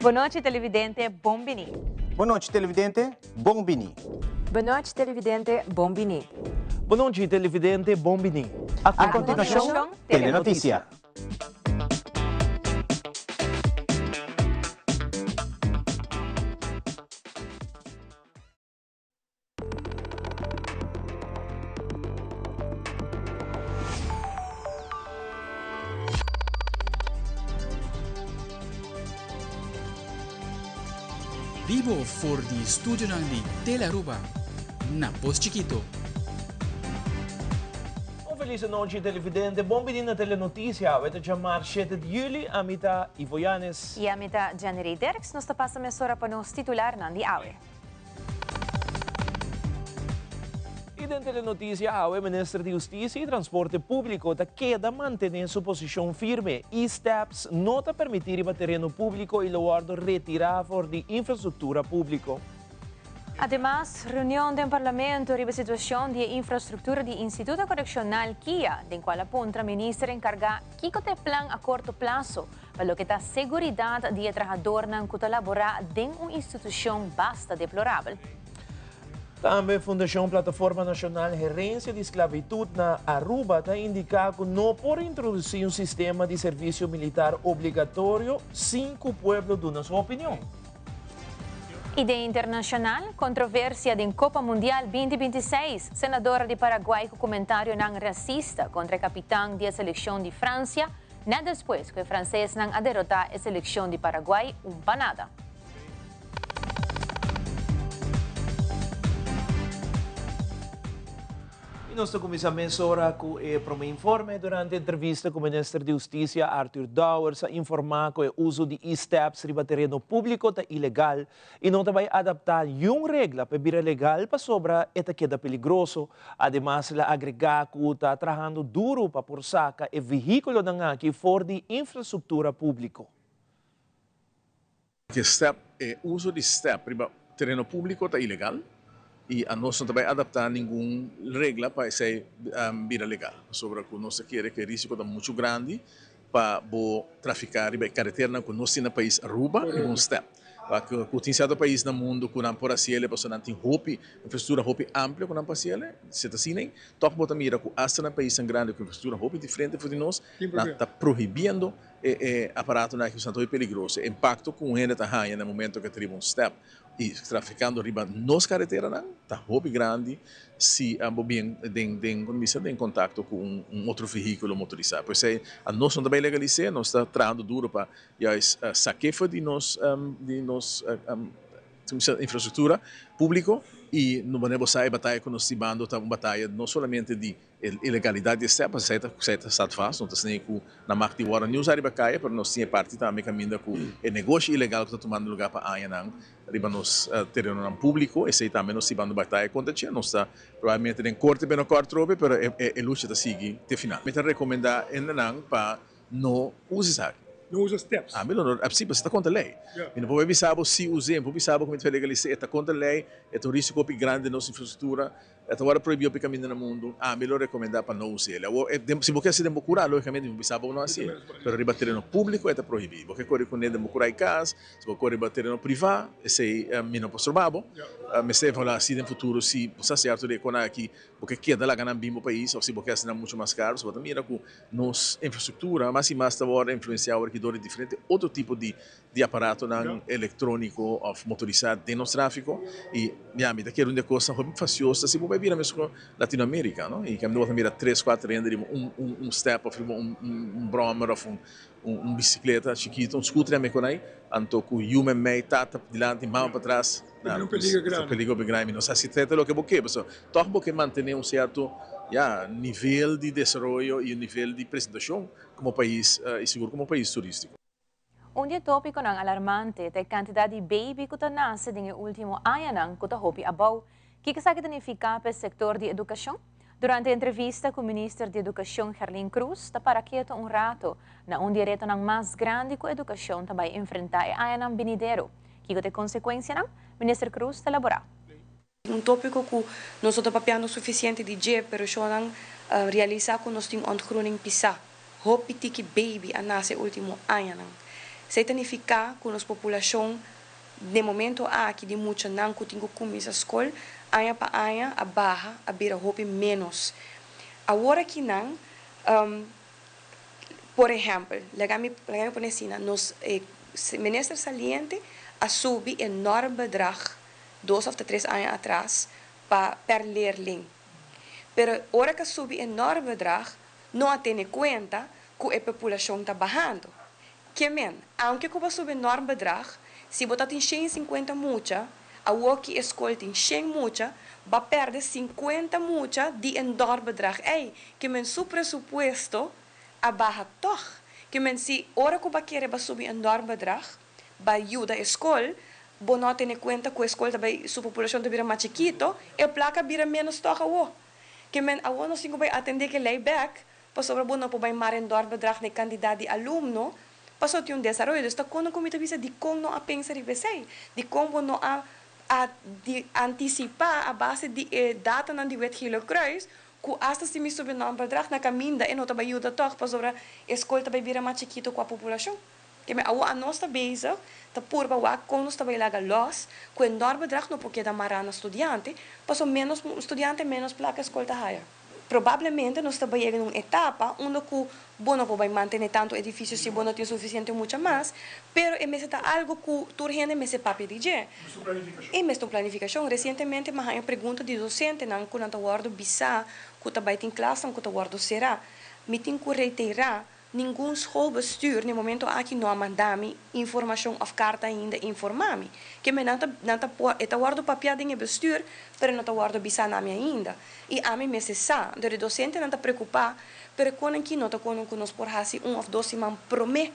Bon nochi televidente, bon bini. Bon nochi televidente, bon bini. Bon nochi televidente, bon bini. Bon nochi televidente, bon bini. A continuacion, Telenoticia. Bibo for di studionan di Telearuba na Pos Chikito. Un felis anochi televidente, bon bini na Telenoticia. Awe ta djamar shete di juli, ami ta Ivo Yanes. I ami ta Jennery Dirks. Nos ta pasa mesora pa nos titularnan di awe. I den Telenoticia awe Minister di Husticia i Transporte Publico ta keda mantene su posicion firme, E-steps no ta permiti riba tereno publico i lo wordo retira for di infrastructura publico. Ademas, reunion den Parlamento riba situacion di e infrastructura di Instituto Correccional kia, den cual a puntra Minister encarga kico ta e plan a corto plazo Pa loke ta seguridat di e trahadornan ku ta laborá den un institushon basta deplorabel. Tambe Fundashon Plataforma Nashonal Herensia di Sklavitut na Aruba ta indiká ku no por introdusí un sistema di servisio militar obligatorio sin ku pueblo duna su opinion. I den internashonal, kontroversia den Kopa Mundial 2026, senadora di Paraguay ku komentarionan rasista kontra e kapitan di e selekshon di Fransia, Net despues ku e fransesnan a derotá e selekshon di Paraguay un pa nada. I nos ta kuminsá mesora ku e promé informe. Durante entrevista ku Minister di Hustisia Arthur Dowers a informá ku e uso di e-steps riba tereno públiko ta ilegal i no ta bai adaptá niun regla pa e bira legal pasobra e ta keda peligroso. Ademas el a agregá ku ta trahando duru pa por saka e vehíkulonan aki for di infrastruktura públiko. Ke step, E uso di step riba tereno públiko ta ilegal i anos no ta bai adaptá ningun regla pa esei bira legal, pasobra ku nos ta kere ku e risiko ta muchu grandi pa bo trafiká riba e kareteranan ku nos tin na pais Aruba riba un step. Wak ku tin sierto pais na mundu ku nan por hasi el'e pasobra nan tin hopi infrastruktura hopi amplio ku nan por hasi el'e. Si ta asina ei, tòg bo ta mira ku asta na paisnan grandi ku infrastruktura hopi diferente for di nos, nan ta prohibiendo e e aparatonan aki pasobra nan ta hopi peligroso. E impakto ku un hende ta haña na momento ku e ta riba un step i trafikando riba nos kareteranan ta hopi grandi si bo bien den den komo bisa den kontakto ku un otro vehíkulo motorisá. P'esei nos no ta bai legalis'é, nos ta trahando duro pa Juist sak'é for di nos di nos infrastruktura públiko i no manera bo sa e bataya ku nos hibando ta un bataya no solamente di e ilegalidat di e step pasobra esei ta esei ta stat vast no ta asina ku nan mag di wòrdu ni usa riba kaya pero nos tin e parti tambe kaminda ku e negoshi ilegal ku ta tumando lugá pa añanan riba nos terenonan públiko esei tambe nos hibando bataya kontra dje nos ta probablemente den korte binnenkort trobe pero e lucha ta sigui te final. Mi ta rekomendá hendenan pa No usa esaki. No usa steps. Ami lo no, si, pasobra ta kontra lei. Mi no por bai bisa bo si us'é, mi por bisa bo ku mi ta legalis'é, e ta kontra lei, e ta un risiko hopi grandi den nos infrastruktura, e ta wòrdu prohibí hopi kaminda na mundu. Ami lo rekomendá pa no us'é. Awor, si bo ke hasi den bo kurá, lógikamente mi por bisa bo no hasié, pero riba tereno públiko e ta prohibí. Bo ke kore kuné den bo kurá i kas, si bo kore riba tereno privá, esei mi no por stroba bo. Mester evaluá si den futuro si bo sa sierto di e kona aki bo ke keda laga nan bin bo pais òf si bo ke hasi nan muchu mas karu, so bo ta mira ku Nos infrastruktura mas i mas ta wòrdu influensiá awor aki dor di diferente otro tipo di di aparatonan elektróniko òf motorisá den nos tráfiko i ya mi ta kere un di e kosnan hopi fasioso ta si bo bai bira meskos Latinoamérika no i kende bo ta mira tres kuater hende riba un un un stèp òf riba un un bròmer òf un un bisikleta chikitu un skuter yama e konai anto ku yu mei tata dilanti mama patras. Ta un peligro grandi. Ta un peligro grandi. Mi no sa si ta loke bo ke, pasobra tòg bo ke mantené un sierto, ya, nivel di desaroyo i un nivel di presentashon komo pais i sigur komo pais turístiko. Un di e tópikonan alarmante ta e kantidat di beibi ku ta nase den e último añanan ku ta hopi abou. Kiko esaki ta nifiká pa e sektor di edukashon? Durante e entrevista ku Minister di Edukashon Gerlin Croes ta para keto un rato na un di e retonan mas grandi ku edukashon ta bai enfrentá e añanan binidero. Kiko ta e konsekuensianan? Minister Croes ta elaborá. Un tópiko ku nos no ta papiando sufisiente di dje, pero shownan realisá ku nos tin ontgroening pisá. Hopi tiki baby a nase e último añanan. Esei ta nifiká ku nos populashon den momento aki di muchanan ku tin ku kuminsá skol aña pa aña a baha, a bira hopi ménos. Awor akinan, por ehèmpel, laga mi laga mi pone asina, nos e minister saliente a subi e normbedrag dos òf ta tres aña atras pa per leerling. Pero ora ku a subi e normbedrag no a tene kuenta ku e populashon ta bahando. Ke men, aunke ku bo a subi e normbedrag, si bo ta tin 150 mucha, awor ki e skol tin 100 mucha, bo a pèrdè 50 mucha di e normbedrag ei. Ke men su presupuesto a baha tòg. Ke men si ora ku bo a kere bo a subi e normbedrag, bo a yuda e skol, bo no a tene kuenta ku e skol ta bai su populashon ta bira mas chikito, e plaka a bira ménos tòg awor. Ke men awor nos tin ku bai atendé ke lei bèk, pasobra bo no por bai mara e normbedrag na e kantidat di alumno, pasobra tin un desaroyo. Dus ta kono ku mi ta bisa dikon no a pensa riba esei? Dikon bo no a a di antisipá a base di e datanan di Wit Gele Kruis ku asta si mi subi normbedrag na kaminda e no ta bai yuda tòg pasobra e skol ta bai bira mas chikito ku a populashon? Ke men awor anos ta bezig ta purba wak kon nos ta bai laga lòs ku e normbedrag no por keda mará na studiante, pasobra ménos studiante ménos plaka e skol ta haya. Probablemente nos ta bai yega na un etapa unda ku bo no por bai mantené tantu edifisio si bo no tin sufisiente mucha mas, pero e mester ta algu ku tur hende mester papia di dje. E mester un planifikashon. Resientemente mi a haña pregunta di dosentenan ku nan ta wòrdu bisá ku ta bai tin klasnan ku ta wòrdu será. Mi tin ku reiterá Ningun schoolbestuur n'e momento aki no a manda mi informacion of carta ainda informa mi. Ke men nan ta nan ta por e ta wordo papia den e bestuur pero no ta wordo bisa na mi ainda. Y ami mester sa. Enton e docentenan ta preocupa pero e konan ki no ta konan ku nos por haci un of dos siman prome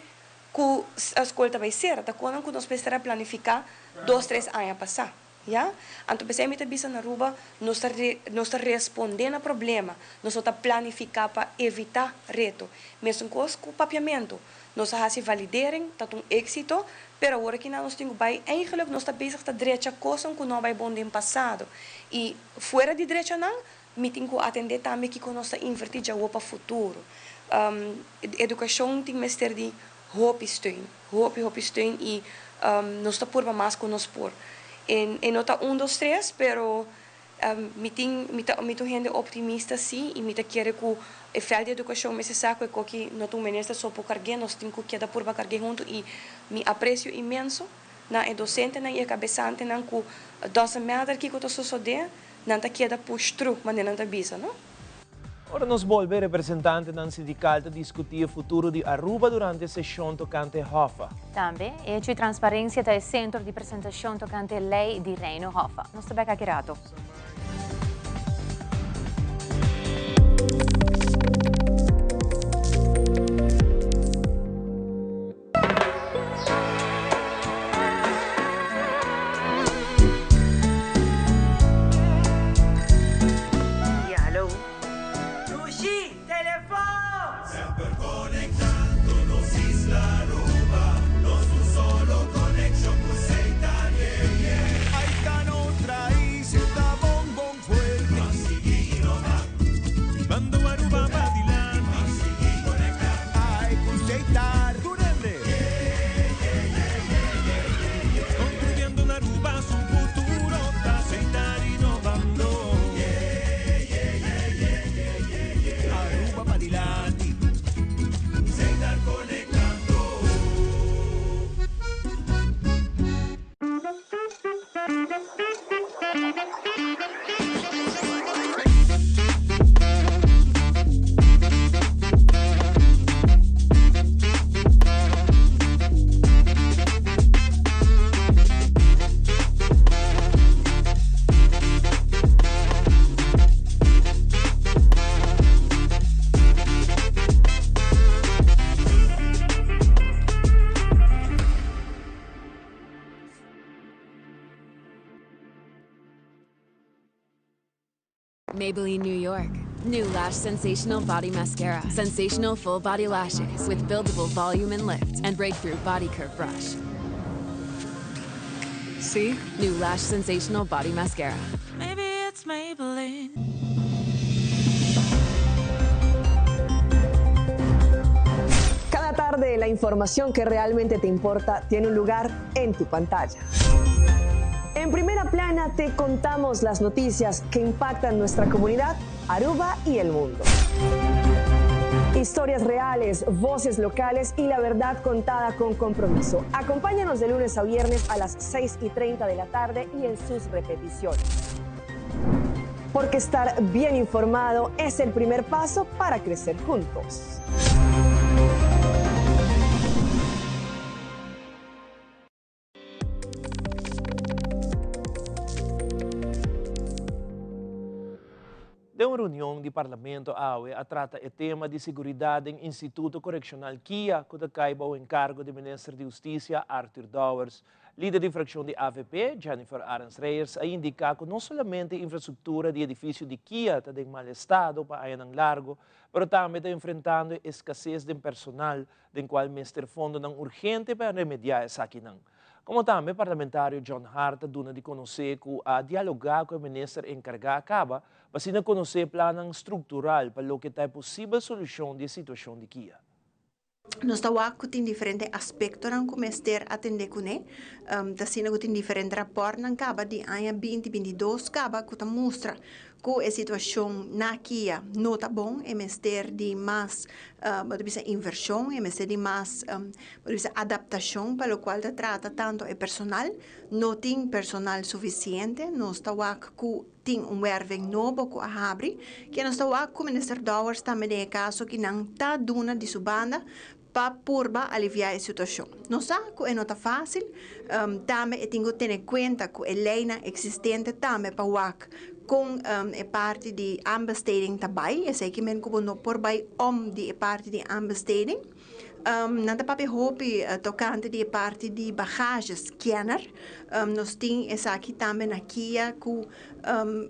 ku school ta bay cera. Ta konan ku nos mester a planifica dos tres aña pasa. Ya? Anto p'esei mi ta bisa na Aruba, nos ta nos ta respondé na problema, nos no ta planifiká pa evitá reto. Mesun kos ku papiamentu. Nos a hasi validering, ta ta un éksito, pero awor aki nan nos tin ku bai, eigenlijk nos ta bezig ta drecha kosnan ku no a bai bon den pasado. I fuera di drecha nan, mi tin ku atendé tambe kiko nos ta invertí djawo pa futuro. Edukashon tin mester di hopi steun, hopi hopi steun i nos ta purba mas ku nos por. E e no ta un dos tres pero mi tin mi ta mi ta un hende optimista si i mi ta kere ku e vèlt di edukashon mester sa ku e koki no ta un minister so por karg'é, nos tin ku keda purba karg'é huntu i mi apresio inmenso na e dosentenan i e kabesantenan ku doesn't matter kiko ta sosodé nan ta keda push through manera nan ta bisa no. Ora nos bolbe, representantenan sindical ta discuti e futuro di Aruba durante sesion tocante Hoffa. Tambe, Hecho y Transparencia ta e centro di presentacion tocante ley di Reino Hoffa. Nos ta bek aki rato. Maybelline New York. New Lash Sensational Body Mascara. Sensational full body lashes with buildable volume and lift and breakthrough body curve brush. See? New Lash Sensational Body Mascara. Maybe it's Maybelline. Cada tarde tarde, la información que realmente te importa tiene un lugar en tu pantalla. En primera plana te contamos las noticias que impactan nuestra comunidad, Aruba y el mundo. Historias reales, voces locales y la verdad contada con compromiso. Acompáñanos de lunes a viernes a las 6:30 de la tarde y en sus repeticiones. Porque estar bien informado es el primer paso para crecer juntos. Den un reunion di Parlamento awe a trata e tema di seguridad den Instituto Coreccional kia cu ta cay bao encargo di Minister di Husticia Arthur Dowers. Lider di fraccion di avp, Jennifer Arends-Reyers a indica cu no solamente infrastructura di edificio di kia ta den mal estado pa añanan largo, pero tambe ta enfrentando e escasez den personal, den cual mester fondonan urgente pa remedia esakinan. Como tambe parlamentario John Hart a duna di conoce cu a dialoga cu e minister encarga a caba pa asina conoce plannan structural pa loke ta e posibel solucion di e situacion di kia. Nos ta wak cu tin diferente aspectonan cu mester atende cune. Ta asina cu tin diferente raportnan caba di aña binti binti dos caba cu ta mustra Ku e situashon na kia no ta bon, e mester di mas, bo ta bisa invershon, e mester di mas, bo ta bisa adaptashon pa lokual ta trata tantu e personal. No tin personal sufisiente, nos ta wak ku tin un werving nobo ku a habri, ke nos ta wak ku Minister Dowers tambe den e kaso ki nan ta duna di su banda pa purba aliviá e situashon. Nos sa ku e no ta fásil, tambe e tin ku tene kuenta ku e leinan eksistente tambe pa wak kon e parti di aanbesteding ta bai, esei ke men ku bo no por bai om di e parti di aanbesteding. Nan ta papia hopi tokante di e parti di bagage scanner, nos tin esaki tambe na kia ku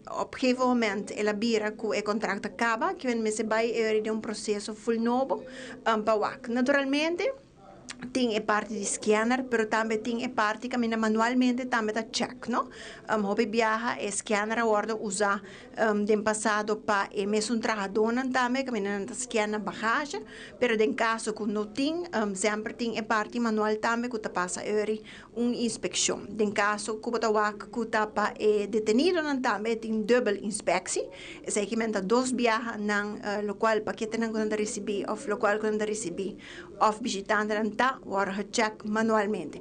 Op gegeven moment el a bira ku e kontrakt a kaba, kimen mester bai e ora den un proseso ful nobo pa wak. Naturalmente tin e parti di scanner, pero tambe tin e parti kaminda manualmente tambe ta check, no. Hopi biaha e scanner a wòrdu usá den pasado pa e mesun trahadónan tambe kaminda nan ta scan nan bagage, pero den kaso ku no tin, semper tin e parti manual tambe ku ta pasa ori un inspekshon. Den kaso ku bo ta wak ku ta pa e detenidonan tambe tin dubbel inspeksie, esei ki men ta dos biaha nan lokual paketenan ku nan ta risibí òf lokual ku nan ta risibí òf bishitantenan ta wòrdu gechèk manualmente.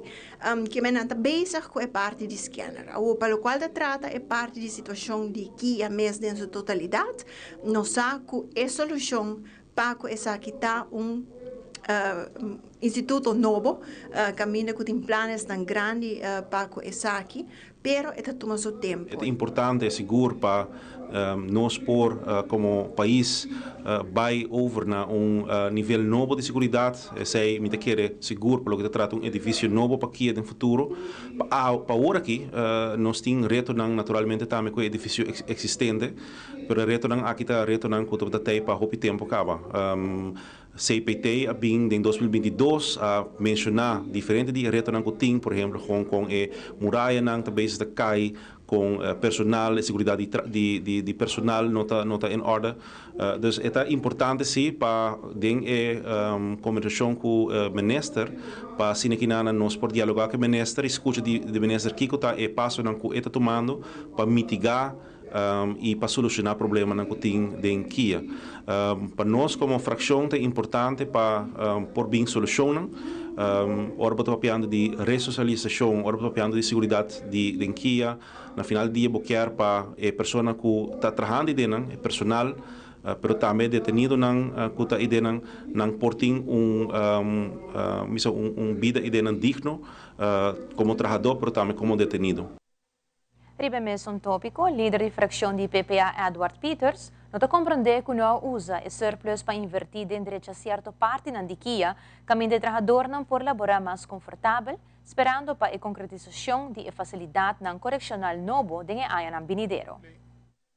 Ke men nan ta bezig ku e parti di scanner. Awor pa lokual ta trata e parti di situashon di kia mes den su totalidat, nos sa ku e solushon Pa ku esaki ta un instituto nobo kaminda ku tin planesnan grandi pa ku esaki, pero e ta tuma su tempu. E ta importante sigur pa nos por komo pais bai over na un nivel nobo di seguridat. Esei mi ta kere sigur pa loke ta trata un edifisio nobo pa kia den futuro. Pa awor aki nos tin retonan naturalmente tambe ku e edifisio eksistente. Pero e retonan aki ta retonan ku tabata tei pa hopi tempu kaba. CPT a bin den 2022 a menshoná diferente di e retonan ku tin, por ehemplo kon kon e murayanan ta bezig ta kai, kon personal, e seguridat di di di personal no ta no ta en orde. Dus e ta importante si pa den e kombersashon ku minister pa asina kinana nos por dialogá ku e minister i skucha di di minister kiko ta e pasonan ku e ta tumando pa mitigá i pa solushoná problemanan ku tin den kia. Pa nos komo frakshon ta importante pa por bin solushonnan. Ora bo ta papiando di resosialisashon, ora bo ta papiando di seguridat di den kia, na final di dia bo kier pa e persona ku ta trahando ei den nan, e personal, pero tambe e detenidonan ku ta ei den nan, nan por tin un bisa un bida ei den nan digno komo trahadó pero tambe komo detenido. Riba e mesun tópiko, lider di frakshon di PPA Edward Pieters no ta komprondé ku no a usa e surplus pa invertí den drecha sierto partinan di kia kaminda e trahadornan por laborá mas konfortabel, sperando pa e konkretisashon di e fasilidatnan korekshonal nobo den e añanan binidero.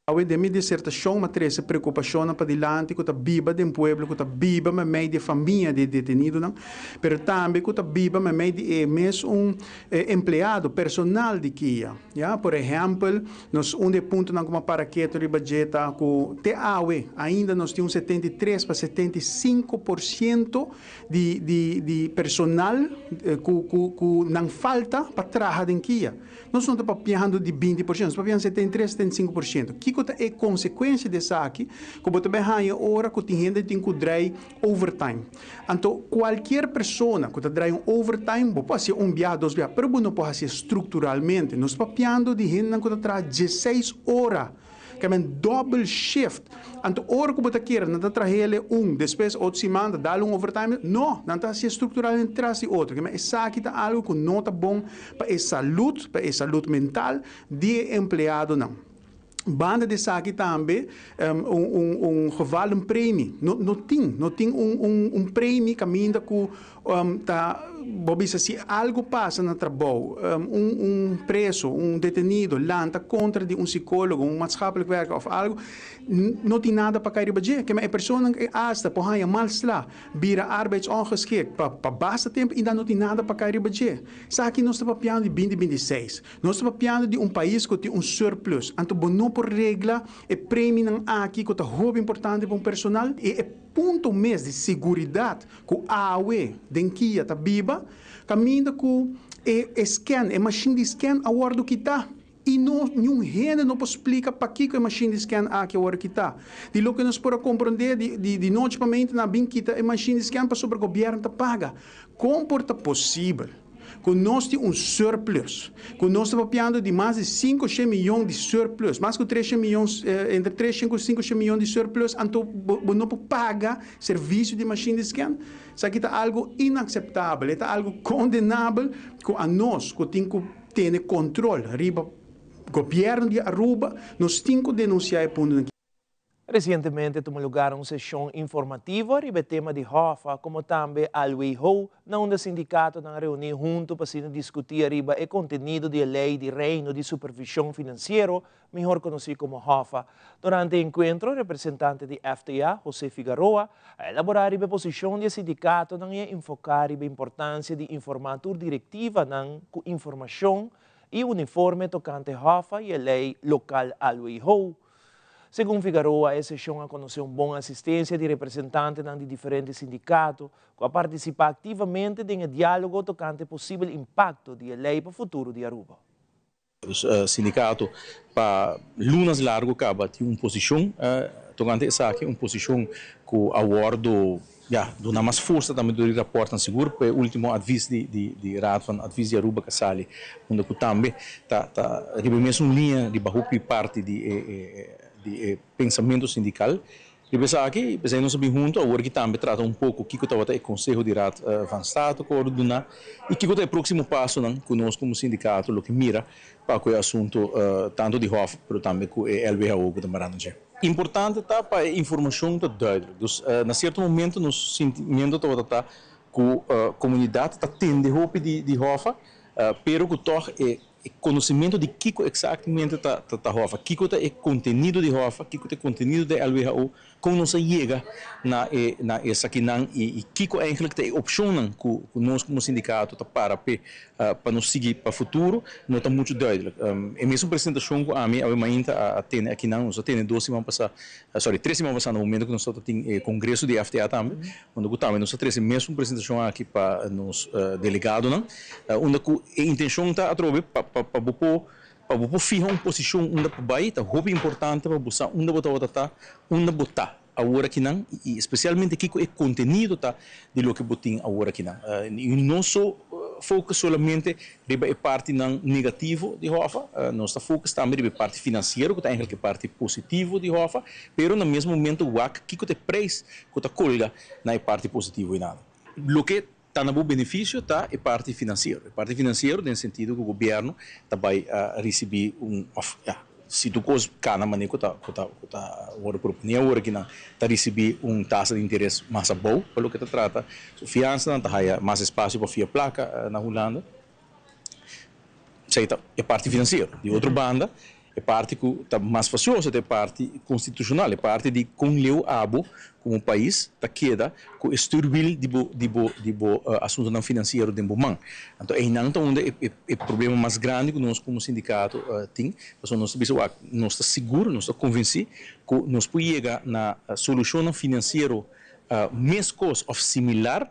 Awe den mi disertashon m'a trese preokupashonnan padilanti ku ta biba den pueblo, ku ta biba meimei di e famia di e detenidonan, pero tambe ku ta biba meimei di e mes un empleado, personal di kia. Ya, por ehèmpel, nos un di e puntonan ku m'a para ketu riba dje ta ku te awe ainda nos tin un 73 pa 75% di di di personal ku ku ku nan falta pa traha den kia. Nos no ta papiando di 20%, nos ta papiando 73, 75%. Kiko ta e konsekuensia di esaki? Ku bo ta bai haña ora ku tin hende tin ku drai overtime. Anto kualkier persona ku ta drai un overtime, bo por hasié un biaha, dos biaha, pero bo no por hasié strukturalmente. Nos ta papiando di hendenan ku ta traha 16 ora. Ke men double shift. Anto ora ku bo ta kere nan ta trahele un, despues otro siman ta dal un overtime. No, nan ta hasié strukturalmente tras di otro. Ke men esaki ta algu ku no ta bon pa e salud, pa e salud mental di e empleadonan. Banda di esaki tambe un un un gevallen premie. No no tin, no tin un un un premie kaminda ku Ta bo bisa si algo pasa na trabou, un un preso, un detenido lanta kontra di un sikólogo, un maatschappelijk werker òf algo, no tin nada pa kai riba dje. Kema e personanan e asta por haña mal sla, bira arbeidsongeschikt pa pa basta tempu i dan no tin nada pa kai riba dje. Esaki nos ta papiando di binti 26. Nos ta papiando di un pais ku tin un surplus. Anto bo no por regla e preminan aki ku ta hopi importante pa un personal i e punto mes di siguridat ku awe den kia ta biba, kaminda ku e e scan, e mashin di scan a wòrdu kitá i no niun hende no por splika pakiko e mashin di scan aki a wòrdu kitá. Di loke nos por a komprondé di di di nochi pa meinta nan a bin kita e mashin di scan pasobra gobièrnu ta paga. Kon por ta posibel ku nos tin un surplus, ku nos ta papiando di mas di 500 miyon di surplus, mas ku 300 miyon, entre 300 ku 500 miyon di surplus, anto bo bo no por paga servisio di mashin di scan? Esaki ta algu inakseptabel, e ta algu kondenabel ku anos ku tin ku tene kontrol riba gobièrnu di Aruba, nos tin ku denunsiá e puntonan. Resientemente a tuma lugar un seshon informativo riba e tema di Hoffa como tambe LWHO na unda sindicatonan a reuni hunto pa asina discuti ariba e contenido di e ley di Reino di Supervision Financiero, mihor conoci como Hoffa. Durante e encuentro, representante di FTA, Jose Figaroa, a elabora riba e posicion di e sindicatonan y a enfoca riba e importancia di informa tur directivanan cu informacion y uniforme tocante Hoffa y e ley local LWHO. Segun Figaroa, e seshon a konosé un bon asistensia di representantenan di diferente sindikato ku a partisipá aktivamente den e diálogo tokante posibel impakto di e lei pa futuro di Aruba. Dus sindikato pa lunas largu kaba tin un posishon tokante esaki, un posishon ku a wòrdu Ya, duna mas forsa tambe dor di raportnan sigur pa e ultimo advis di di di Raad van Advies di Aruba ku a sali unda ku tambe ta ta riba e mesun liña riba hopi parti di e e di e pensamentu sindikal riba esaki. P'esei nos a bin huntu awor ki tambe trata un poko kiko tabata e konseho di Raad van State ku a wòrdu duna i kiko ta e próksimo pasonan ku nos komo sindikato lo ke mira pa ku e asuntu tantu di Hof pero tambe ku e LWHO ku ta marando dje. Importante ta pa e informacion ta duidelijk. Dus na cierto momento nos sentimiento tabata ta cu comunidad ta tende hopi di di Hoffa, pero cu toch e conocimento di kico exactamente ta ta Hoffa, kico ta e contenido di Hoffa, kico ta e contenido di LWHO, con nos a yega na e na esakinan y y kico eigenlijk ta e opcionnan cu cu nos como sindicato ta para p'e pa nos sigui pa futuro no ta mucho duidelijk. E mesun presentacion cu ami awe mainta a tene akinan, nos a tene dos siman pasa, sorry, tres siman pasa na momento cu nos tabata tin e congreso di FTA tambe, unda cu tambe nos a trece e mesun presentacion aki pa nos delegadonan, unda cu e intencion ta atrobe pa pa bo por pa bo por fiha un posicion unda pa bay, ta hopi importante pa bo sa unda bo tabata ta, unda bo ta awor akinan y especialmente kico e contenido ta di loke bo tin awor akinan. Y no so focus solamente riba e partinan negativo di Hoffa, nos ta focus tambe riba e parti financiero cu ta eigenlijk e parti positivo di Hoffa, pero na mes momento wak kico ta e prijs cu ta colga na e parti positivo einan. Loke ta na bo beneficio ta e parti financiero. E parti financiero den sentido cu gobierno ta bay ricibi un of ya si tur cos cana manera cu ta cu ta cu ta worde propone awor aki nan ta ricibi un tasa di interes mas abou pa loke ta trata su fiansanan ta haya mas espacio pa fia placa na Hulanda. Esey ta e parti financiero. Di otro banda. E parti ku ta mas fasioso ta e parti konstitushonal, e parti di kon leu abo komo pais ta keda ku e stuurwiel di bo di bo di bo asuntunan finansiero den bo man. Anto einan ta unda e e problema mas grandi ku nos komo sindikato tin, pasobra nos ta bisa wak nos ta sigur, nos ta konvensí ku nos por yega na solushonnan finansiero meskos òf similar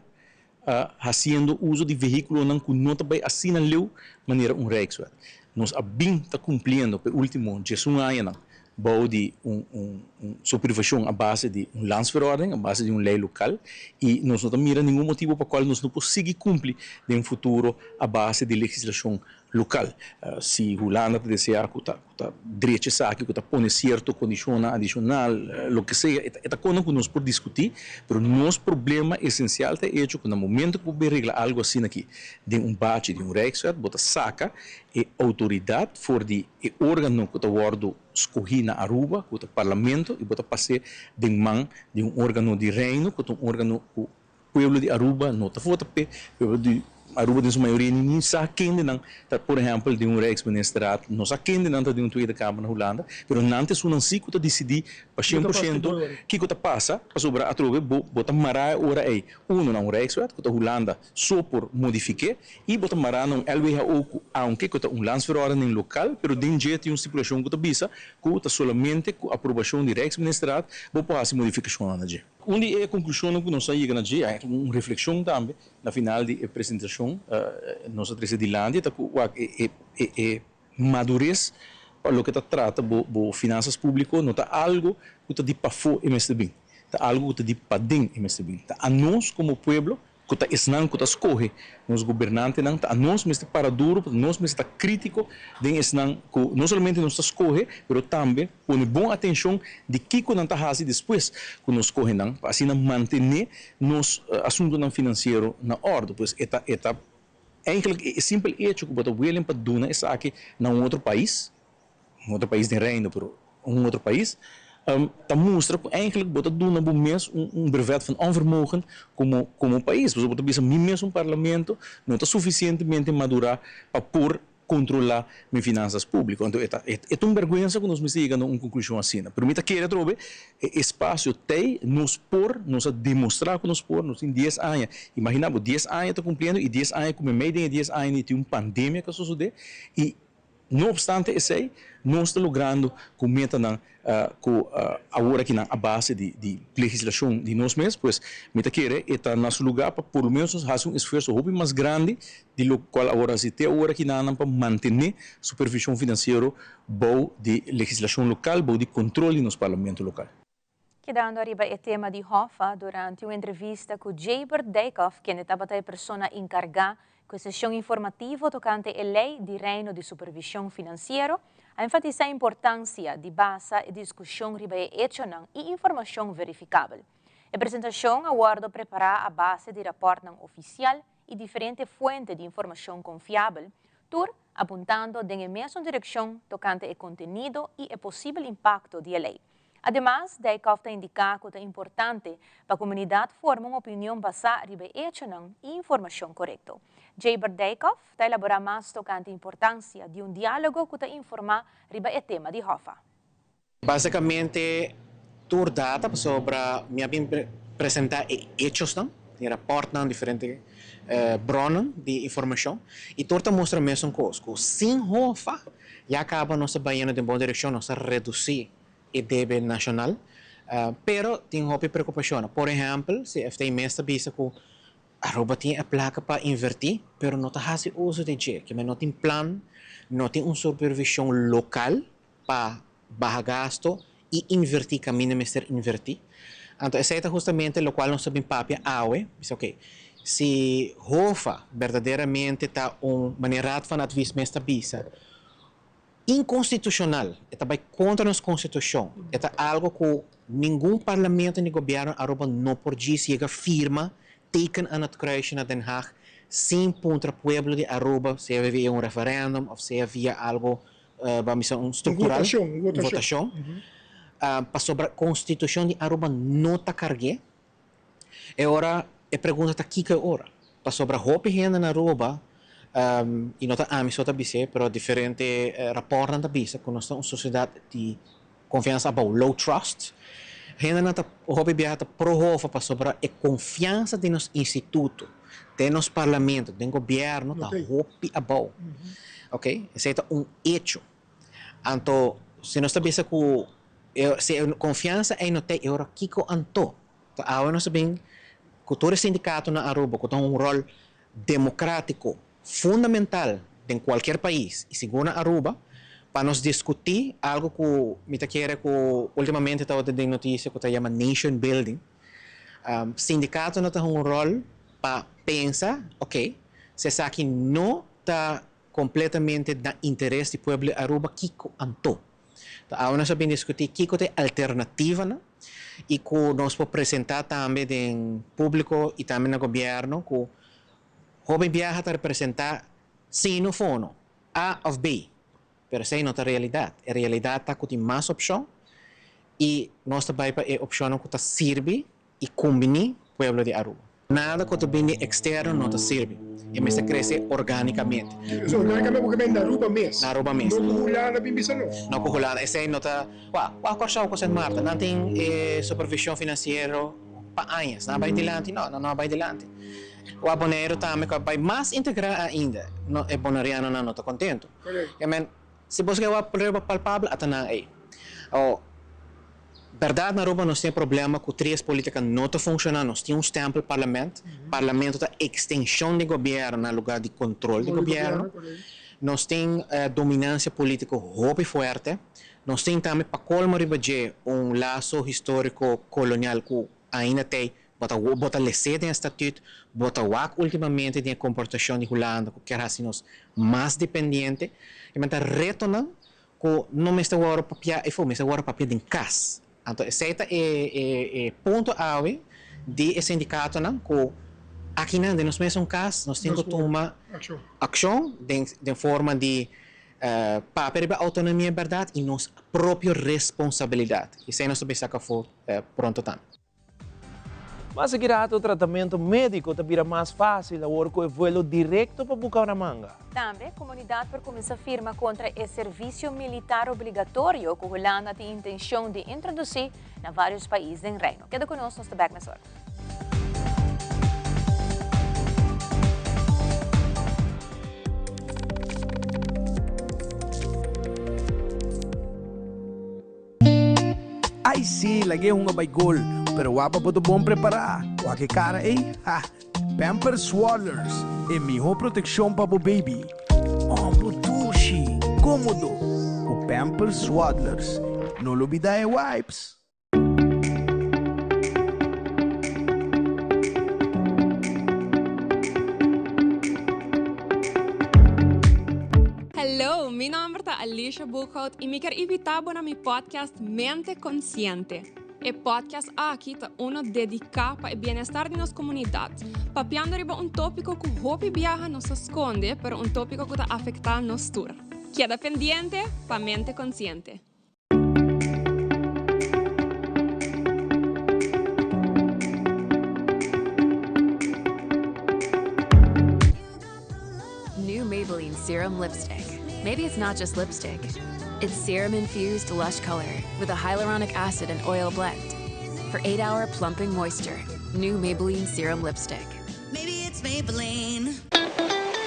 hasiendo uso di vehíkulonan ku no ta bai asina leu manera un Rijkswet. Nos a bin ta kumpliendo pa e último diesun añanan bou di un un supervishon a base di un landsverordening, a base di un lei lokal, i nos no ta mira ningun motibu pa kual nos no por sigui kumpli den futuro a base di legislashon lokal. Si Hulanda ta deseá ku ta ku ta drecha esaki, ku ta pone sierto kondishonnan adishonal, loke sea, e ta kono ku nos por diskutí, pero nos problema esensial ta e echo ku na momento ku bo bin regla algu asina aki den un bachi di un Rijkswet, bo ta saka e outoridat for di e órgano ku ta wòrdu skohí na Aruba, ku ta Parlamento, i bo ta pas'é den man di un órgano di Reino, ku ta un órgano ku Pueblo di Aruba no ta vota p'e. Pueblo di Aruba den su mayoria ni ni sa kendenan ta, por ehempel, den un Rijksministerraad, no sa kendenan ta den un Tweede Kamer na Hulanda, pero nan ta esunnan si ku ta disidí pa shen por shento kiko ta pasa, pasobra atrobe bo bo ta mará e ora ei, uno na un Rijkswet ku ta Hulanda so por modifik'é, i bo ta mará na un LWHO ku aunke ku ta un landsverordening lokal, pero den dje tin un stipulashon ku ta bisa ku ta solamente ku aprobashon di Rijksministerraad bo por hasi modifikashonnan na dje. Un di e konklushonnan ku nos a yega na dje, a un reflekshon tambe na final di e presentashon nos a trese dilanti ta ku wak e e madures pa loke ta trata bo bo finansas públiko no ta algu ku ta di pafó e mester bin, ta algu ku ta di paden e mester bin. Ta anos komo pueblo ku ta esnan ku ta skohe nos gobernantenan, ta anos mester para duro, nos mester ta krítiko den esnan ku no solamente nos ta skohe, pero tambe pone bon atenshon di kiko nan ta hasi despues ku nos skohe nan, pa asina mantené nos asuntunan finansiero na òrdu. Pues e ta e ta eigelik e simpel echo ku bo ta willing pa duna esaki na un otro pais, un otro pais den Reino, pero un otro pais, ta mustra ku eigenlijk bo ta duna bo mes un brevet van onvermogen komo komo pais. Pasobra bo ta bisa mi mes un parlamento no ta sufisientemente madurá pa por kontrolá mi finansas públiko. Anto e ta e ta un bèrgwensa ku nos mester yega na un konklushon asina. Pero mi ta kere atrobe e espasio t'ei, nos por, nos a demostrá ku nos por, nos tin dies aña. Imaginá bo, dies aña ta kumpliendo i dies aña ku meimei den e dies aña ni tin un pandemia ku a sosodé i No obstante esei, nos ta logrando ku metanan ku awor aki nan a base di di legislashon di nos mes, pues mi ta kere e ta na su lugá pa por lo menos nos hasi un esfuerso hopi mas grandi di lo kual awor a hasi te awor aki nan pa mantené supervishon finansiero bou di legislashon lokal, bou di kontrol di nos parlamento lokal. Kedando ariba e tema di Hoffa, durante un entrevista ku Jabert Dijkhoff, kende tabata e persona enkargá ku e seshon informativo tokante e lei di Reino di Supervishon Finansiero, a enfatisá e importansia di basa e diskushon riba e echonan i informashon verifikabel. E presentashon a wòrdu prepará a base di rapòrtnan ofisial i diferente fuente di informashon konfiabel, tur apuntando den e mesun direkshon tokante e kontenido i e posibel impakto di e lei. Ademas, Dijkhoff ta indiká ku ta importante pa komunidat forma un opinion basá riba e echonan i informashon korekto. Jabert Dijkhoff ta elaborá mas tokante importansia di un diálogo ku ta informá riba e tema di Hoffa. Básikamente tur data pasobra mi a bin presentá e echosnan, e rapòrtnan, diferente bronnan di informashon i tur ta mustra mesun kos, ku sin Hoffa ya kaba nos ta bayendo den bon direkshon, nos ta redusí e debe nashonal, pero tin hopi preokupashonnan. Por ehèmpel, CFT mes ta bisa ku Aruba tin e plaka pa invertí, pero no ta hasi uso di dje, kimen no tin plan, no tin un supervishon lokal pa baha gasto i invertí kaminda mester invertí. Anto esei ta hustamente lokual nos ta bin papia awe, bisa oke, si Hofa berdaderamente ta un, manera Raad van Advies mes ta bisa, inkonstitushonal, e ta bai kontra nos konstitushon, e ta algu ku ningun parlamento ni gobièrnu Aruba no por djis yega firma, teken aan het kruisje na Den Haag, sin puntra pueblo di Aruba, sea via un referèndum òf sea via algu ban bisa un struktural, un votashon, pasobra konstitushon di Aruba no ta karg'é. E ora e pregunta ta kiko e ora? Pasobra hopi hende na Aruba I no ta ami so ta bis'é, pero diferente rapòrtnan ta bisa ku nos ta un sosiedat di konfiansa abou, low trust. Hendenan ta hopi biaha ta prohofa pasobra e konfiansa den nos instituto, den nos parlamento, den gobièrnu ta hopi abou. Oke, esei ta un echo. Anto si nos ta bisa ku si e konfiansa ei no t'ei, e ora kiko anto? Awe nos ta bin ku tur e sindikatonan Aruba ku ta un ròl democrático fundamental den cualkier pais y sigur na Aruba pa nos discuti algo cu mi ta kere cu ultimamente tabata den noticia cu ta yama nation building. Sindicato no ta hunga un rol pa pensa ok si esaki no ta completamente na interes di pueblo di Aruba kico anto? Ta awe nos a bin discuti kico ta e alternativanan y cu nos por presenta tambe den publico y tambe na gobierno cu hoben biaha ta representa si no fono, A of B, pero esey no ta realidad. E realidad ta cu tin mas opcion y nos ta bay pa e opcionnan cu ta sirbi y cumbini pueblo di Aruba. Nada cu ta bini externo no ta sirbi. E mester crece organicamente. Dus organicamente bo ke bini na Aruba mes? Na Aruba mes. No cu Hulanda bin bisa nos? No cu Hulanda. Esey no ta. Wak, wak Corsou cu Sint Maarten. Nan tin e supervision financiero pa añas. Nan a bay dilanti? No, nan no a bay dilanti. Wak Boneiru tambe cu a bay mas integra ainda. No, e Bonerianonan no ta contento. Correcto. I mean, si bo ke wak prueba palpable, ata nan ey. Awor. Berdad na Aruba nos tin e problema cu tres politica no ta funciona, nos tin un stempel parlement, parlamento ta extension di gobierno na lugar di control di gobierno, nos tin dominancia politico hopi fuerte, nos tin tambe pa colmo riba dje un lazo historico colonial cu ainda t'ey, bo ta bo ta lese den e statuut, bo ta wak ultimamente den e comportacion di Hulanda cu kier haci nos mas dependiente, y men ta retonan Ku no mester wòrdu papiá efo, mester wòrdu papiá den kas. Anto esei ta e e punto awe di e sindikatonan ku akinan den nos mesun kas nos tin ku tuma akshon den den forma di papia riba outonomia bèrdat i nos propio responsabilidat. Esei nos ta bisa kafó pronto tambe. Mas aki rato tratamento medico ta bira mas facil awor cu e vuelo directo pa Bucaramanga. Tambe, comunidad por cuminsa firma contra e servicio militar obligatorio cu Hulanda tin intencion di introduci na varios pais den Reino. Keda cu nos, nos ta bek mesora. Ai sí, lag'é hunga bai gol, pero wak pa bo ta bon prepará. Wak e kara ei, ha! Pampers Swaddlers, e mihó protekshon pa bo baby. Oh, bo dushi, kómodo, ku Pampers Swaddlers. No lubidá e wipes! Hello, mi nomber ta Alicia Boekhout y mi kier invita bo na mi podcast Mente Consciente. E podcast aki ta uno dedica pa e bienestar di nos comunidad, papiando riba un topico cu hopi biaha nos ta sconde, pero un topico cu ta afecta nos tur. Keda pendiente pa Mente Consciente. New Maybelline Serum Lipstick. Maybe it's not just lipstick. It's serum-infused lush color with a hyaluronic acid and oil blend. For 8-hour plumping moisture, new Maybelline Serum Lipstick. Maybe it's Maybelline.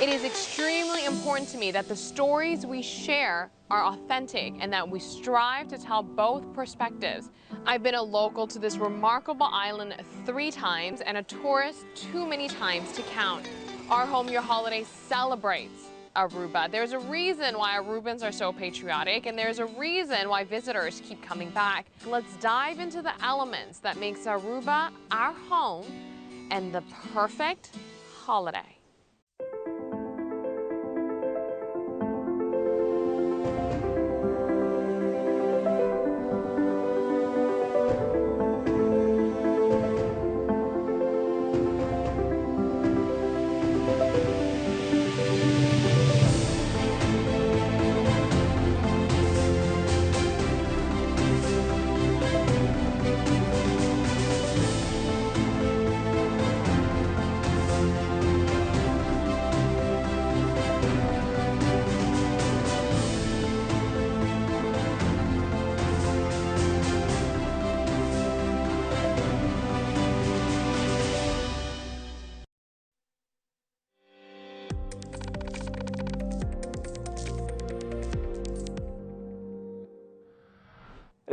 It is extremely important to me that the stories we share are authentic and that we strive to tell both perspectives. I've been a local to this remarkable island three times and a tourist too many times to count. Our Home Your Holiday celebrates Aruba. There's a reason why Arubans are so patriotic and there's a reason why visitors keep coming back. Let's dive into the elements that makes Aruba our home and the perfect holiday.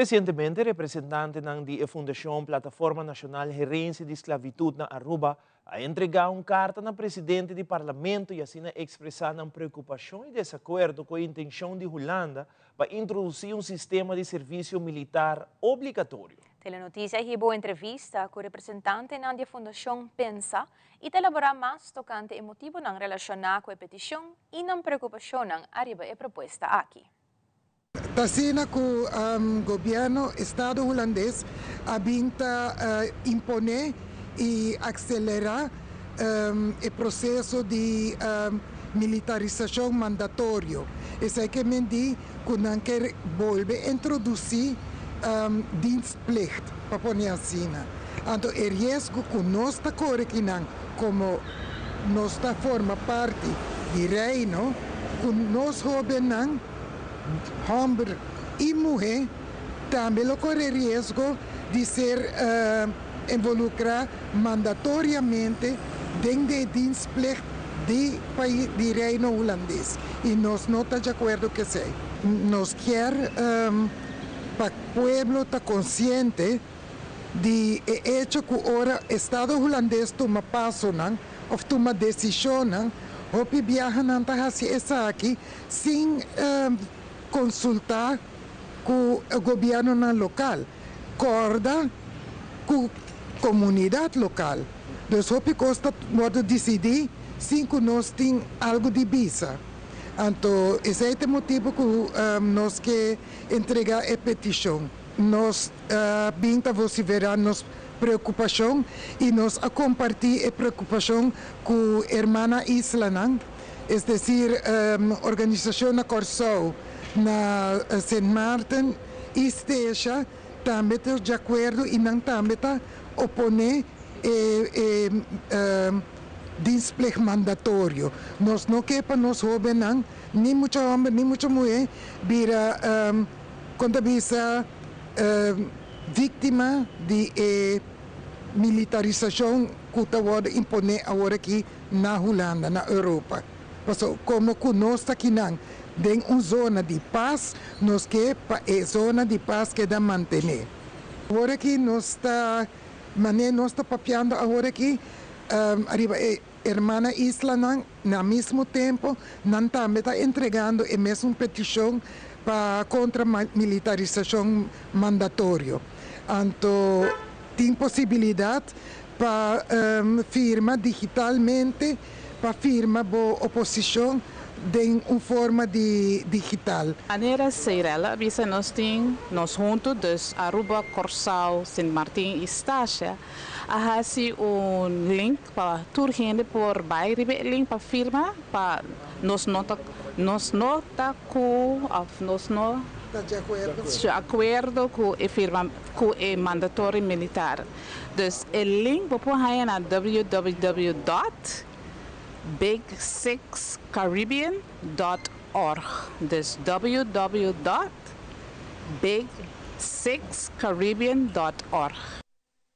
Resientemente representantenan di e Fundashon Plataforma Nashonal Herensia di Sklabitut na Aruba a entregá un karta na presidente di Parlamento i asina ekspresá nan preokupashon i desakuerdo ku e intenshon di Hulanda pa introdusí un sistema di servisio militar obligatorio. Telenoticia a hiba un entrevista ku representantenan di e Fundashon Pensa i ta elaborá mas tokante e motibunan relashoná ku e petishon i nan preokupashonnan ariba e propuesta aki. Ta asina ku gobièrnu Estado Hulandes a bin ta imponé i akselerá e proseso di militarisashon mandatorio. Esei ke men di ku nan ke bolbe introdusí dienstplicht, pa pone asina. Anto e riesgo ku nos ta kore kinan komo nos ta forma parti di Reino, ku nos hóbennan, Hòmber i muhé tambe lo kore riesgo di ser involukrá mandatoriamente den de dienstplicht di pais di Reino Hulandes i nos no ta djakuerdo ku esei. Nos kier pa pueblo ta konsiente di e echo ku ora Estado Hulandes tuma pasonan òf tuma desishonnan, hopi biaha nan ta hasi esaki sin konsultá ku gobièrnunan lokal, kòrda ku komunidat lokal. Dus hopi kos ta wòrdu disidí sin ku nos tin algu di bisa. Anto esei ta e motibu ku nos ke entregá e petishon. Nos a bin ta vosiferá nos preokupashon i nos a kompartí e preokupashon ku hermana islanan. Es desir, organisashon na Kòrsou, na Sint Maarten i Statia tambe ta di akuerdo i nan tambe ta oponé e e dienstplicht mandatorio. Nos no ke pa nos hóbennan, ni mucha hòmber ni mucha muhé, bira, kon ta bisa, víktima di e militarisashon ku ta wòrdu imponé aworakí na Hulanda, na Europa. Paso komo ku nos ta kinan den un zona di pas, nos ke pa e zona di pas keda mantené. Awor aki nos ta, manera nos ta papiando awor aki, ariba e hermana islanan, na mismo tempo nan tambe ta entregando e mesun petishon pa kontra militarisashon mandatorio. Anto tin posibilidat Pa firma digitalmente, pa firma bo oposicion den un forma di digital. Manera Seirella a bisa nos tin nos hunto, dus Aruba, Corsou, Sint Martin y Statia a haci un link pa tur hende por bay riba e link pa firma pa nos no ta nos no ta cu of nos no Ta di acuerdo. Di acuerdo cu e firma cu e mandatory militar. Dus e link bo por haña na www dòt big six caribbean dòt org. Dus www dòt big six caribbean dòt org.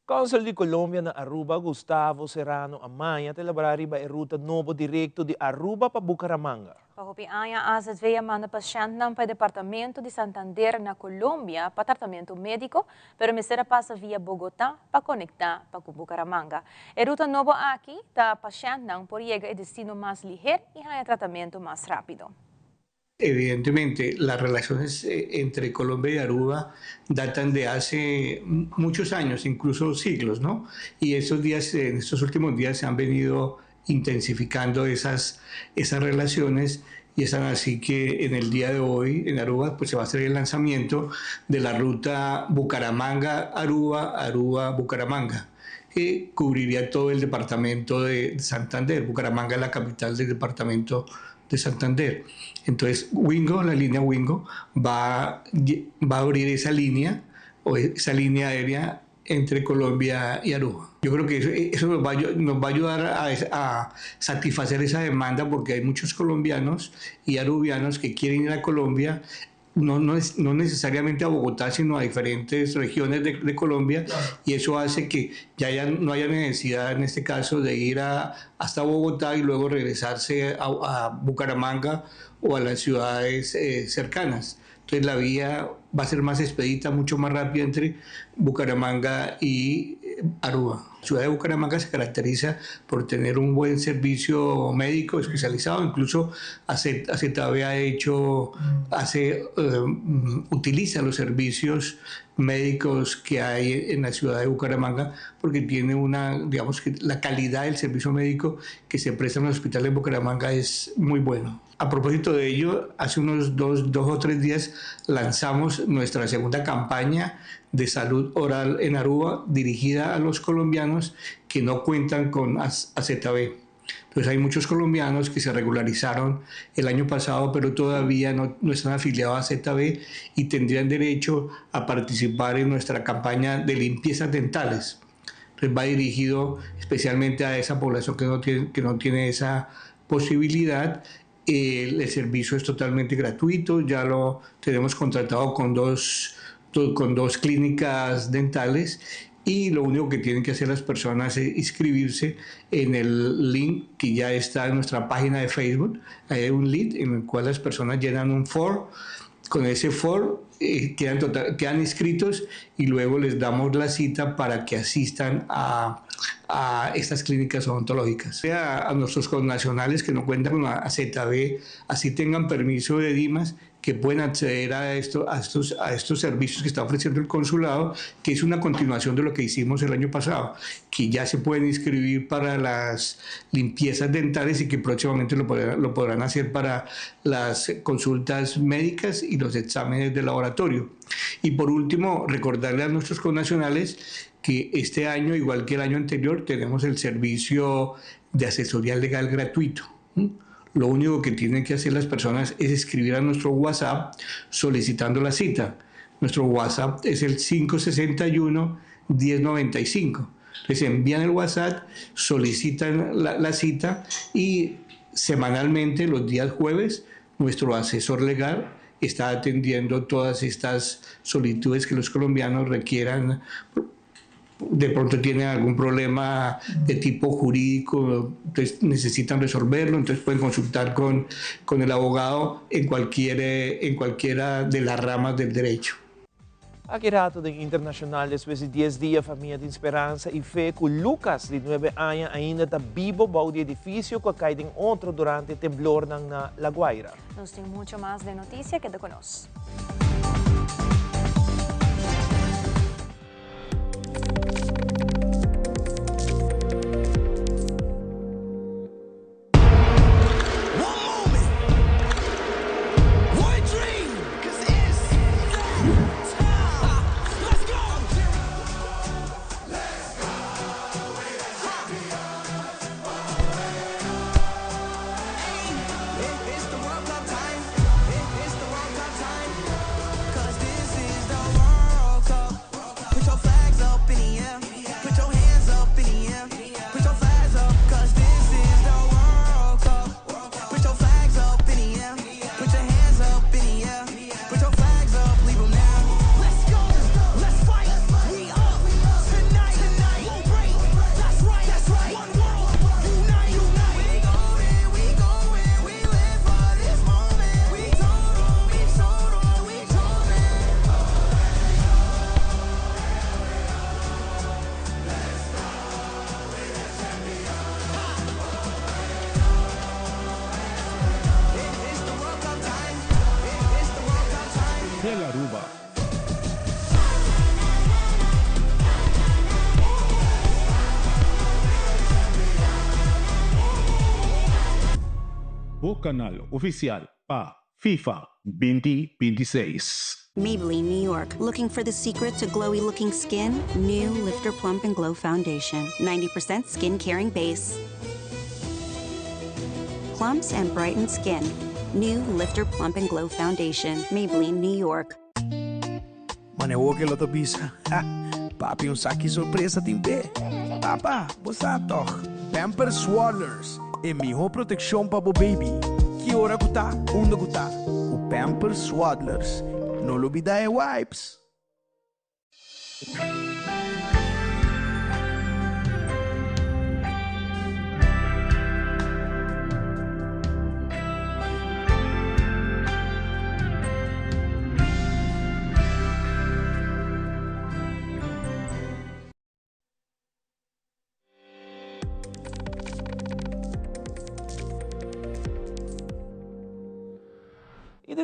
Kònsel di Colombia na Aruba, Gustavo Serrano Amaya ta elaborá riba e ruta nobo direkto di Aruba pa Bucaramanga. Pa hopi aña AZV a manda pashèntnan pa e departamento di Santander na Colombia pa tratamentu médiko, pero mester a pasa via Bogotá pa konektá pa ku Bucaramanga. E ruta nobo aki ta pashèntnan por yega e destino mas liher i haña tratamentu mas rápido. Evidentemente, las relaciones entre Colombia y Aruba datan de hace muchos años, incluso siglos, ¿no? Y estos días, en estos últimos días se han venido intensificando esas, esas relaciones y es así que en el día de hoy en Aruba pues se va a hacer el lanzamiento de la ruta Bucaramanga-Aruba, Aruba-Bucaramanga, que cubriría todo el departamento de Santander. Bucaramanga es la capital del departamento de Santander. Entonces, Wingo, la línea Wingo, va, va a abrir esa línea o esa línea aérea entre Colombia y Aruba. Yo creo que eso, nos, va, nos va a ayudar a, a, satisfacer esa demanda porque hay muchos colombianos y arubianos que quieren ir a Colombia, no, no, no necesariamente a Bogotá, sino a diferentes regiones de, de Colombia, y eso hace que ya haya, no haya necesidad en este caso de ir a, hasta Bogotá y luego regresarse a, a Bucaramanga o a las ciudades eh, cercanas. Entonces la vía va a ser más expedita, mucho más rápida entre Bucaramanga y Aruba. La ciudad de Bucaramanga se caracteriza por tener un buen servicio médico especializado, incluso AZB ha hecho, hace, utiliza los servicios médicos que hay en la ciudad de Bucaramanga porque tiene una, digamos que la calidad del servicio médico que se presta en los hospitales de Bucaramanga es muy bueno. A propósito de ello, hace unos 2 o 3 días lanzamos nuestra segunda campaña de salud oral en Aruba dirigida a los colombianos que no cuentan con AZB. Entonces hay muchos colombianos que se regularizaron el año pasado, pero todavía no, no están afiliados a AZB y tendrían derecho a participar en nuestra campaña de limpiezas dentales. Entonces va dirigido especialmente a esa población que no tiene esa posibilidad. El servicio es totalmente gratuito, ya lo tenemos contratado con dos clínicas dentales y lo único que tienen que hacer las personas es inscribirse en el link que ya está en nuestra página de Facebook. Hay un link en el cual las personas llenan un form. Con ese form quedan inscritos y luego les damos la cita para que asistan a estas clínicas odontológicas. A nuestros connacionales que no cuentan con la AZB, así tengan permiso de Dimas, que pueden acceder a estos servicios que está ofreciendo el consulado, que es una continuación de lo que hicimos el año pasado, que ya se pueden inscribir para las limpiezas dentales y que próximamente lo podrán hacer para las consultas médicas y los exámenes de laboratorio. Y por último, recordarle a nuestros connacionales que este año, igual que el año anterior, tenemos el servicio de asesoría legal gratuito. Lo único que tienen que hacer las personas es escribir a nuestro WhatsApp solicitando la cita. Nuestro WhatsApp es el 561 1095. Les envían el WhatsApp, solicitan la cita y semanalmente, los días jueves, nuestro asesor legal está atendiendo todas estas solicitudes que los colombianos requieran. De pronto tienen algún problema de tipo jurídico, entonces necesitan resolverlo, entonces pueden consultar con el abogado en cualquiera de las ramas del derecho. Aki rato den internacional, despues di 10 dia, famia tin speransa y fe cu Lucas, di 9 aña, ainda ta bibo bou di edificio cu a cay den otro durante temblor na La Guaira. Nos tin mucho mas di noticia, keda cu nos. One moment, one dream, 'cause it's that time. Let's go. Let's go. We're the champions. It's the World Cup time. It's the World Cup time. 'Cause this is the World Cup. Put your flags up in the air. Put your hands up in the air. Put your flags up. 'Cause this is the World Cup. Put your flags up in the air. Put your hands up in the air. Put your flags up. Leave 'em now. Let's go. Let's fight. We up tonight. Tonight. Won't break. That's right. That's right. One world. Unite. Unite. We going. We going. We live for this moment. We total. We total. We chosen. It's the World Cup time. It's the World Cup time. Tele Aruba. Bo canal oficial pa FIFA 2026. Maybelline, New York. Looking for the secret to glowy looking skin? New Lifter Plump and Glow Foundation. 90% skin caring base. Plumps and brightens skin. New Lifter Plump and Glow Foundation. Maybelline, New York. Mane woke lo bisa. Ha, papi un saki sorpresa tin p'e. Papa, bo toch. Pampers Swaddlers. E miho proteccion pa bo baby. Ki ora cu ta, unda cu ta. O Pampers Swaddlers. No lubida e wipes.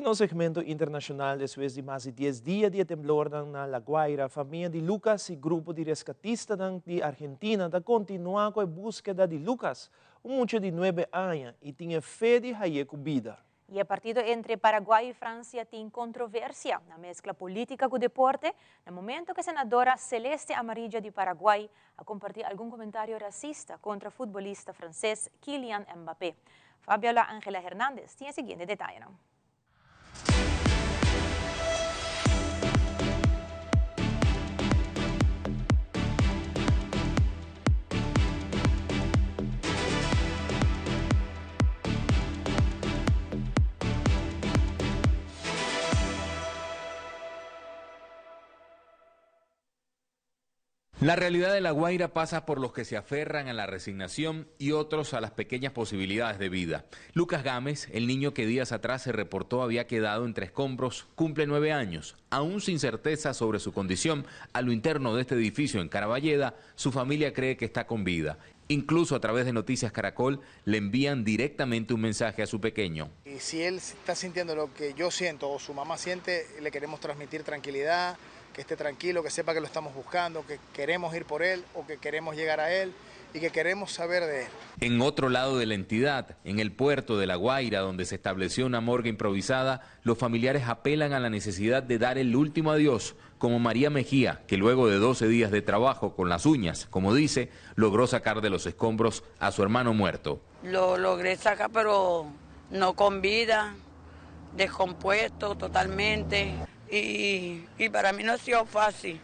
Den nos segmento internacional despues di mas di dies dia di e temblornan na La Guaira, famia di Lucas y grupo di rescatistanan di Argentina ta continua cu e buskeda di Lucas, un mucha di nuebe aña y tin e fe di haye cu bida. Y e partido entre Paraguay y Francia tin controversia, na mezcla politica cu deporte, na momento cu e senadora Celeste Amarilla di Paraguay a comparti algun comentario racista contra futbolista frances Kylian Mbappé. Fabiola Angela Hernandez tin e siguiente detayenan. La realidad de La Guaira pasa por los que se aferran a la resignación y otros a las pequeñas posibilidades de vida. Lucas Gámez, el niño que días atrás se reportó había quedado entre escombros, cumple nueve años. Aún sin certeza sobre su condición, a lo interno de este edificio en Caraballeda, su familia cree que está con vida. Incluso a través de Noticias Caracol le envían directamente un mensaje a su pequeño. Y si él está sintiendo lo que yo siento o su mamá siente, le queremos transmitir tranquilidad, que esté tranquilo, que sepa que lo estamos buscando, que queremos ir por él o que queremos llegar a él y que queremos saber de él. En otro lado de la entidad, en el puerto de La Guaira, donde se estableció una morgue improvisada, los familiares apelan a la necesidad de dar el último adiós, como María Mejía, que luego de 12 días de trabajo con las uñas, como dice, logró sacar de los escombros a su hermano muerto. Lo logré sacar, pero no con vida, descompuesto totalmente. Y, y para mí no ha sido fácil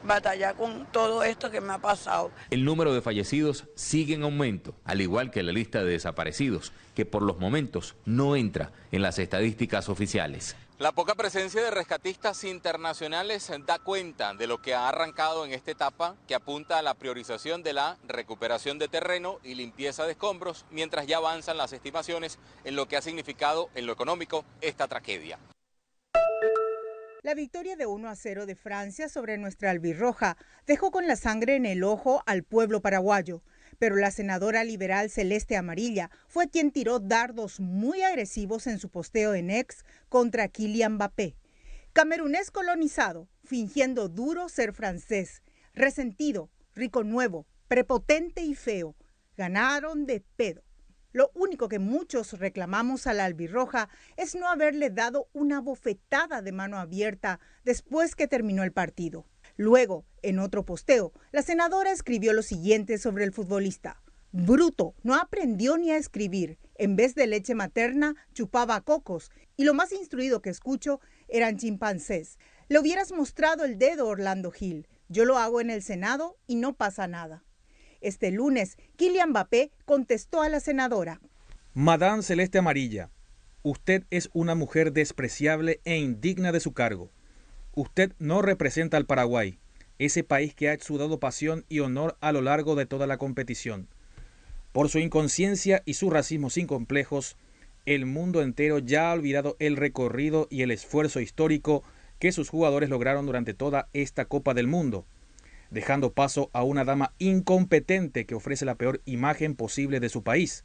batallar con todo esto que me ha pasado. El número de fallecidos sigue en aumento, al igual que la lista de desaparecidos, que por los momentos no entra en las estadísticas oficiales. La poca presencia de rescatistas internacionales da cuenta de lo que ha arrancado en esta etapa que apunta a la priorización de la recuperación de terreno y limpieza de escombros, mientras ya avanzan las estimaciones en lo que ha significado en lo económico esta tragedia. La victoria de 1 a 0 de Francia sobre nuestra albirroja dejó con la sangre en el ojo al pueblo paraguayo. Pero la senadora liberal Celeste Amarilla fue quien tiró dardos muy agresivos en su posteo en ex contra Kylian Mbappé. Camerunés colonizado, fingiendo duro ser francés, resentido, rico nuevo, prepotente y feo, ganaron de pedo. Lo único que muchos reclamamos a la albirroja es no haberle dado una bofetada de mano abierta después que terminó el partido. Luego, en otro posteo, la senadora escribió lo siguiente sobre el futbolista. Bruto, no aprendió ni a escribir. En vez de leche materna, chupaba cocos. Y lo más instruido que escucho eran chimpancés. Le hubieras mostrado el dedo, Orlando Gil. Yo lo hago en el Senado y no pasa nada. Este lunes, Kylian Mbappé contestó a la senadora. Madame Celeste Amarilla, usted es una mujer despreciable e indigna de su cargo. Usted no representa al Paraguay, ese país que ha exudado pasión y honor a lo largo de toda la competición. Por su inconsciencia y su racismo sin complejos, el mundo entero ya ha olvidado el recorrido y el esfuerzo histórico que sus jugadores lograron durante toda esta Copa del Mundo dejando paso a una dama incompetente que ofrece la peor imagen posible de su país.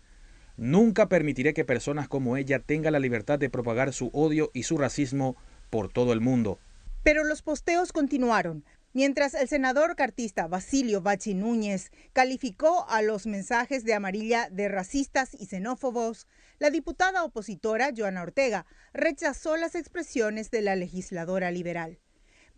Nunca permitiré que personas como ella tengan la libertad de propagar su odio y su racismo por todo el mundo. Pero los posteos continuaron. Mientras el senador cartista Basilio Bachi Núñez calificó a los mensajes de amarilla de racistas y xenófobos, la diputada opositora Joana Ortega rechazó las expresiones de la legisladora liberal.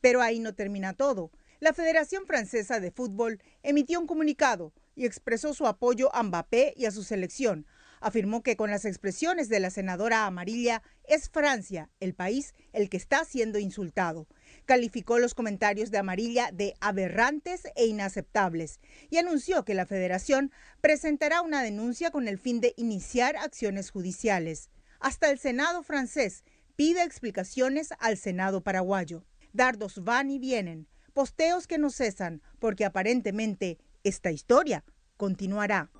Pero ahí no termina todo. La Federación Francesa de Fútbol emitió un comunicado y expresó su apoyo a Mbappé y a su selección. Afirmó que con las expresiones de la senadora amarilla es Francia, el país, el que está siendo insultado. Calificó los comentarios de Amarilla de aberrantes e inaceptables y anunció que la federación presentará una denuncia con el fin de iniciar acciones judiciales. Hasta el Senado francés pide explicaciones al Senado paraguayo. Dardos van y vienen posteos que no cesan, porque aparentemente esta historia continuará.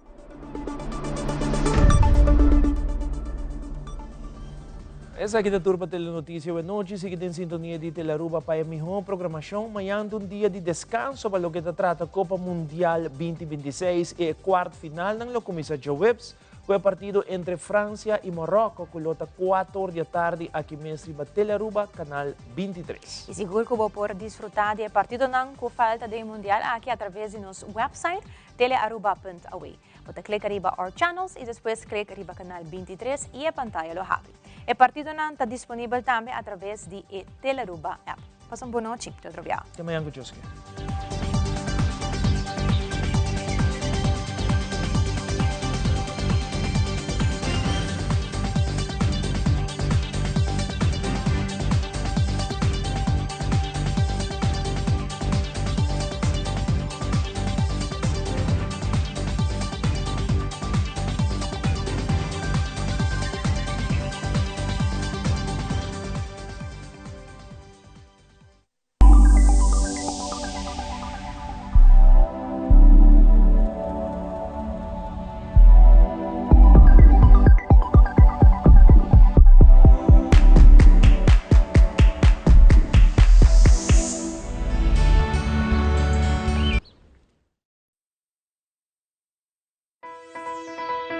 Esaki ta tur pa Telenoticia awe nochi. Sigui den sintonia di Telearuba pa e miho programacion. Mañan ta un dia di descanso pa loke ta trata Copa Mundial 2026 y e cuart finalnan lo cuminsa djaweps. Ku e partido entre Francia i Morocco ku lo ta kuater or di atardi aki mes riba Telearuba kanal 23. I sigur ku bo por disfrutá di e partidonan ku falta den e mundial aki atraves di nos website telearuba.aw. Bo ta klek riba Our Channels i despues klek riba kanal 23 i e pantaya lo habri. E partidonan ta disponibel tambe atraves di e Telearuba app. Pasa un bon nochi, te otro biaha. Te mañan ku Dios ke.